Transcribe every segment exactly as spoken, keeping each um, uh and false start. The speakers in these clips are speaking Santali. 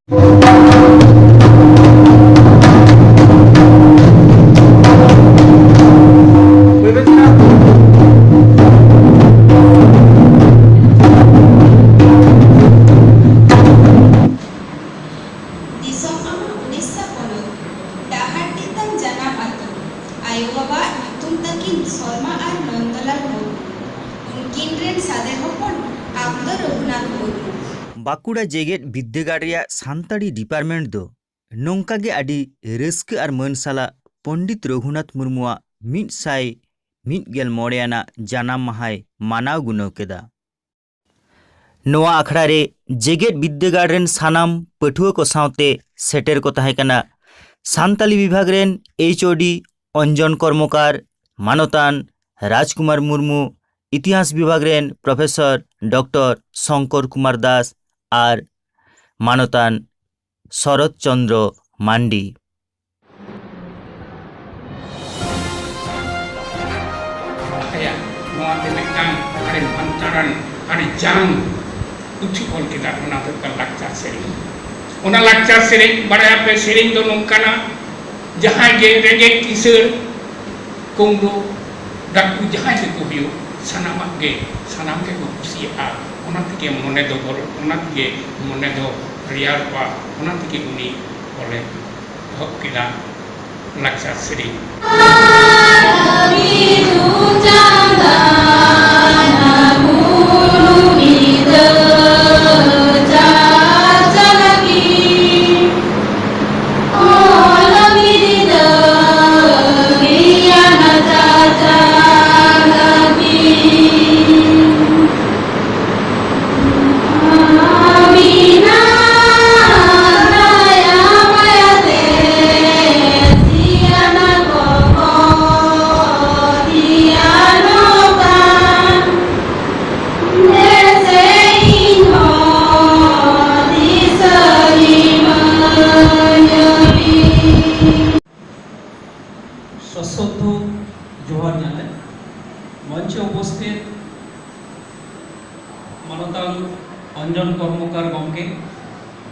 ᱫᱤᱥᱚᱢ ᱟᱢᱟᱜ ᱩᱲᱤᱥᱥᱟ ᱯᱚᱱᱚᱛ, ᱰᱟᱦᱟᱨᱰᱤ ᱛᱟᱢ ᱡᱟᱱᱟᱢ ᱟᱹᱛᱩ, ᱟᱭᱳ ᱵᱟᱵᱟᱣᱟᱜ ᱧᱩᱛᱩᱢ ᱛᱟᱹᱠᱤᱱ ᱥᱚᱨᱢᱟ ᱟᱨ ᱱᱚᱱᱫᱚᱞᱟᱞ ᱢᱩᱨᱢᱩ, ᱩᱱᱠᱤᱱ ᱨᱮᱱ ᱥᱟᱫᱮ ᱦᱚᱯᱚᱱ ᱟᱢ ᱫᱚ ᱨᱚᱜᱷᱩᱱᱟᱛᱷ ᱢᱩᱨᱢᱩ᱾ ᱵᱟᱸᱠᱩᱲᱟ ᱡᱮᱜᱮᱛ ᱵᱤᱫᱽᱫᱟᱹᱜᱟᱲ ᱨᱮᱭᱟᱜ ᱥᱟᱱᱛᱟᱲᱤ ᱰᱤᱯᱟᱨᱴᱢᱮᱱᱴ ᱫᱚ ᱱᱚᱝᱠᱟ ᱜᱮ ᱟᱹᱰᱤ ᱨᱟᱹᱥᱠᱟᱹ ᱟᱨ ᱢᱟᱹᱱ ᱥᱟᱞᱟᱜ ᱯᱚᱱᱰᱤᱛ ᱨᱚᱜᱷᱩᱱᱟᱛᱷ ᱢᱩᱨᱢᱩᱣᱟᱜ ᱢᱤᱫ ᱥᱟᱭ ᱢᱤᱫ ᱜᱮᱞ ᱢᱚᱬᱮ ᱟᱱᱟᱜ ᱡᱟᱱᱟᱢ ᱢᱟᱦᱟᱭ ᱢᱟᱱᱟᱣ ᱜᱩᱱᱟᱹᱣ ᱠᱮᱫᱟ᱾ ᱱᱚᱣᱟ ᱟᱠᱷᱲᱟ ᱨᱮ ᱡᱮᱜᱮᱛ ᱵᱤᱫᱽᱫᱟᱹᱜᱟᱲ ᱨᱮᱱ ᱥᱟᱱᱟᱢ ᱯᱟᱹᱴᱷᱩᱣᱟᱹ ᱠᱚ ᱥᱟᱶᱛᱮ ᱥᱮᱴᱮᱨ ᱠᱚ ᱛᱟᱦᱮᱸ ᱠᱟᱱᱟ ᱥᱟᱱᱛᱟᱞᱤ ᱵᱤᱵᱷᱟᱜᱽ ᱨᱮᱱ ᱮᱭᱤᱪ ᱳ ᱰᱤ ᱚᱧᱡᱚᱱ ᱠᱚᱨᱢᱚᱠᱟᱨ, ᱢᱟᱱᱚᱛᱟᱱ ᱨᱟᱡᱽᱠᱩᱢᱟᱨ ᱢᱩᱨᱢᱩ, ᱤᱛᱤᱦᱟᱥ ᱵᱤᱵᱷᱟᱜᱽ ᱨᱮᱱ ᱯᱨᱚᱯᱷᱮᱥᱚᱨ ᱰᱚᱠᱴᱚᱨ ᱥᱚᱝᱠᱚᱨ ᱠᱩᱢᱟᱨ ᱫᱟᱥ ᱟᱨ ᱢᱟᱱᱚᱛᱟᱱ ᱥᱚᱨᱚᱛ ᱪᱚᱱᱫᱨᱚ ᱢᱟᱱᱰᱤ᱾ ᱟᱭᱟᱜ ᱱᱚᱣᱟ ᱛᱮ ᱢᱤᱫᱴᱟᱝ ᱟᱹᱰᱤ ᱢᱟᱱᱛᱟᱲᱟᱱ, ᱟᱹᱰᱤ ᱡᱟᱝ ᱯᱩᱛᱷᱤ ᱚᱞ ᱠᱮᱫᱟ, ᱚᱱᱟ ᱫᱚ ᱦᱩᱭᱩᱜ ᱠᱟᱱᱟ ᱞᱟᱠᱪᱟᱨ ᱥᱮᱨᱮᱧ᱾ ᱚᱱᱟ ᱞᱟᱠᱪᱟᱨ ᱥᱮᱨᱮᱧ, ᱵᱟᱲᱟᱭᱟᱯᱮ, ᱥᱮᱨᱮᱧ ᱫᱚ ᱱᱚᱝᱠᱟᱱᱟ, ᱡᱟᱦᱟᱸᱭ ᱜᱮ ᱨᱮᱸᱜᱮᱡ ᱠᱤᱥᱟᱹᱬ, ᱠᱩᱢᱵᱽᱲᱩ ᱰᱟᱹᱠᱩ ᱡᱟᱦᱟᱸᱭ ᱜᱮᱠᱚ ᱦᱩᱭᱩᱜ, ᱥᱟᱱᱟᱢᱟᱜ ᱜᱮ, ᱥᱟᱱᱟᱢ ᱜᱮᱠᱚ ᱠᱩᱥᱤᱭᱟᱜᱼᱟ᱾ ᱚᱱᱟ ᱛᱮᱜᱮ ᱢᱚᱱᱮ ᱫᱚ ᱜᱚᱨᱚᱵ, ᱚᱱᱟ ᱛᱮᱜᱮ ᱢᱚᱱᱮ ᱫᱚ ᱨᱮᱭᱟᱲᱚᱜᱼᱟ, ᱚᱱᱟ ᱛᱮᱜᱮ ᱩᱱᱤ ᱚᱞᱮ ᱮᱦᱚᱵ ᱠᱮᱫᱟ ᱞᱟᱠᱪᱟᱨ ᱥᱮᱨᱮᱧ᱾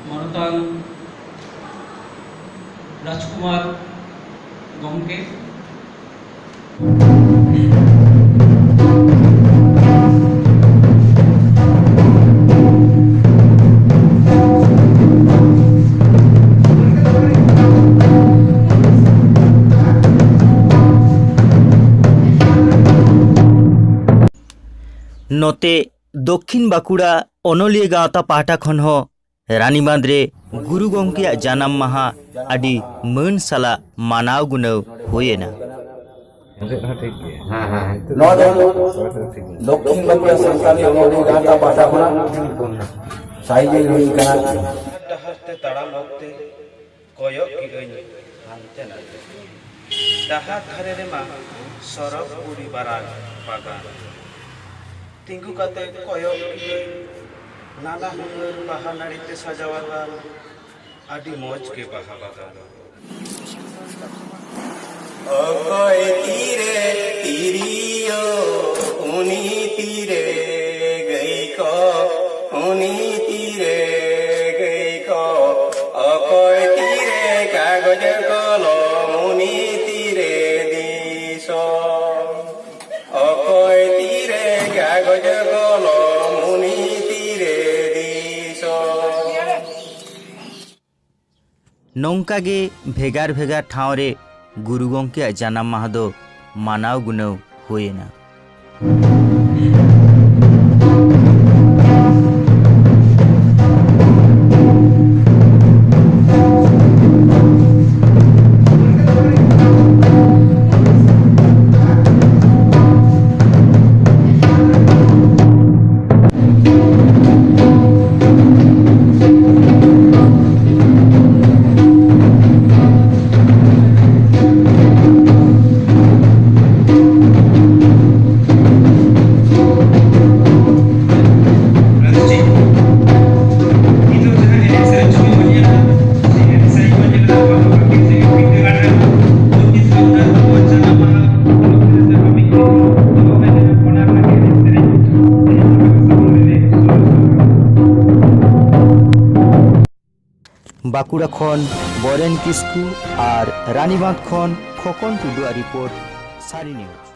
ᱢᱟᱱᱚᱛᱟᱱ ᱨᱟᱡᱽᱠᱩᱢᱟᱨ ᱜᱚᱢᱠᱮ᱾ ᱱᱚᱛᱮ ᱫᱚᱠᱠᱷᱤᱱ ᱵᱟᱸᱠᱩᱲᱟ ᱚᱱᱚᱞᱤᱭᱟᱹ ᱜᱟᱶᱛᱟ ᱯᱟᱦᱴᱟ ᱠᱷᱚᱱ ᱦᱚᱸ ᱨᱟᱱᱤᱵᱟᱸᱫᱽ ᱨᱮ ᱜᱩᱨᱩ ᱜᱚᱢᱠᱮᱭᱟᱜ ᱡᱟᱱᱟᱢ ᱢᱟᱦᱟ ᱟᱹᱰᱤ ᱢᱟᱹᱱ ᱥᱟᱞᱟᱜ ᱢᱟᱱᱟᱣ ᱜᱩᱱᱟᱹᱣ ᱦᱩᱭ ᱮᱱᱟ᱾ ᱱᱚᱣᱟ ᱫᱚ ᱫᱚᱠᱠᱷᱤᱱ ᱵᱟᱸᱠᱩᱲᱟ ᱥᱟᱱᱛᱟᱲᱤ ᱚᱱᱚᱞᱤᱭᱟᱹ ᱜᱟᱶᱛᱟ ᱯᱟᱦᱴᱟ ᱠᱷᱚᱱᱟᱜ ᱥᱟᱭᱤᱡ ᱦᱩᱭ ᱠᱟᱱᱟ᱾ ᱰᱟᱦᱟᱨ ᱛᱮ ᱛᱟᱲᱟᱢ ᱚᱠᱛᱮ ᱠᱚᱭᱚᱜ ᱠᱮᱜᱟᱹᱧ ᱦᱟᱱᱛᱮ ᱱᱟᱛᱮ᱾ ᱰᱟᱦᱟᱨ ᱫᱷᱟᱨᱮ ᱨᱮᱢᱟ ᱥᱚᱨᱚᱜ ᱯᱩᱨᱤ ᱵᱟᱨᱟᱜ ᱵᱟᱜᱟᱱ᱾ ᱛᱤᱸᱜᱩ ᱠᱟᱛᱮ ᱠᱚᱭᱚᱜ ᱠᱮᱜᱟᱹᱧ ᱱᱟᱱᱟ ᱦᱩᱱᱟᱹᱨ ᱵᱟᱦᱟ ᱱᱟᱹᱲᱤ ᱛᱮ ᱥᱟᱡᱟᱣ ᱟᱠᱟᱱ ᱟᱹᱰᱤ ᱢᱚᱡᱽ ᱜᱮ ᱵᱟᱦᱟ ᱵᱟᱜᱟᱱ᱾ ᱚᱠᱚᱭ ᱛᱤᱨᱮ ᱛᱤᱨᱤᱭᱳ, ᱩᱱᱤ ᱛᱤᱨᱮ ᱜᱟᱹᱭ ᱠᱚ, ᱩᱱᱤ ᱛᱤᱨᱮ ᱜᱟᱹᱭ ᱠᱚ᱾ ᱚᱠᱚᱭ ᱛᱤᱨᱮ ᱠᱟᱜᱚᱡᱽ ᱠᱚᱞᱚᱢ, ᱩᱱᱤ ᱛᱤᱨᱮ ᱫᱤᱥᱚᱢ᱾ ᱚᱠᱚᱭ ᱛᱤᱨᱮ ᱠᱟᱜᱚᱡᱽ ᱠᱚᱞᱚᱢ, ᱩᱱᱤ ᱛᱤᱨᱮ ᱫᱤᱥᱚᱢ᱾ ᱱᱚᱝᱠᱟ ᱜᱮ ᱵᱷᱮᱜᱟᱨ ᱵᱷᱮᱜᱟᱨ ᱴᱷᱟᱶ ᱨᱮ ᱜᱩᱨᱩ ᱜᱚᱢᱠᱮᱭᱟᱜ ᱡᱟᱱᱟᱢ ᱢᱟᱦᱟ ᱫᱚ ᱢᱟᱱᱟᱣ ᱜᱩᱱᱟᱹᱣ ᱦᱩᱭ ᱮᱱᱟ᱾ ᱵᱟᱸᱠᱩᱲᱟ ᱠᱷᱚᱱ ᱵᱚᱨᱮᱱ ᱠᱤᱥᱠᱩ ᱟᱨ ᱨᱟᱱᱤᱵᱟᱸᱫᱷ ᱠᱷᱚᱱ ᱠᱷᱚᱠᱚᱱ ᱴᱩᱰᱩᱣᱟᱜ ᱨᱤᱯᱳᱨᱴ, ᱥᱟᱹᱨᱤ ᱱᱤᱭᱩᱡᱽ᱾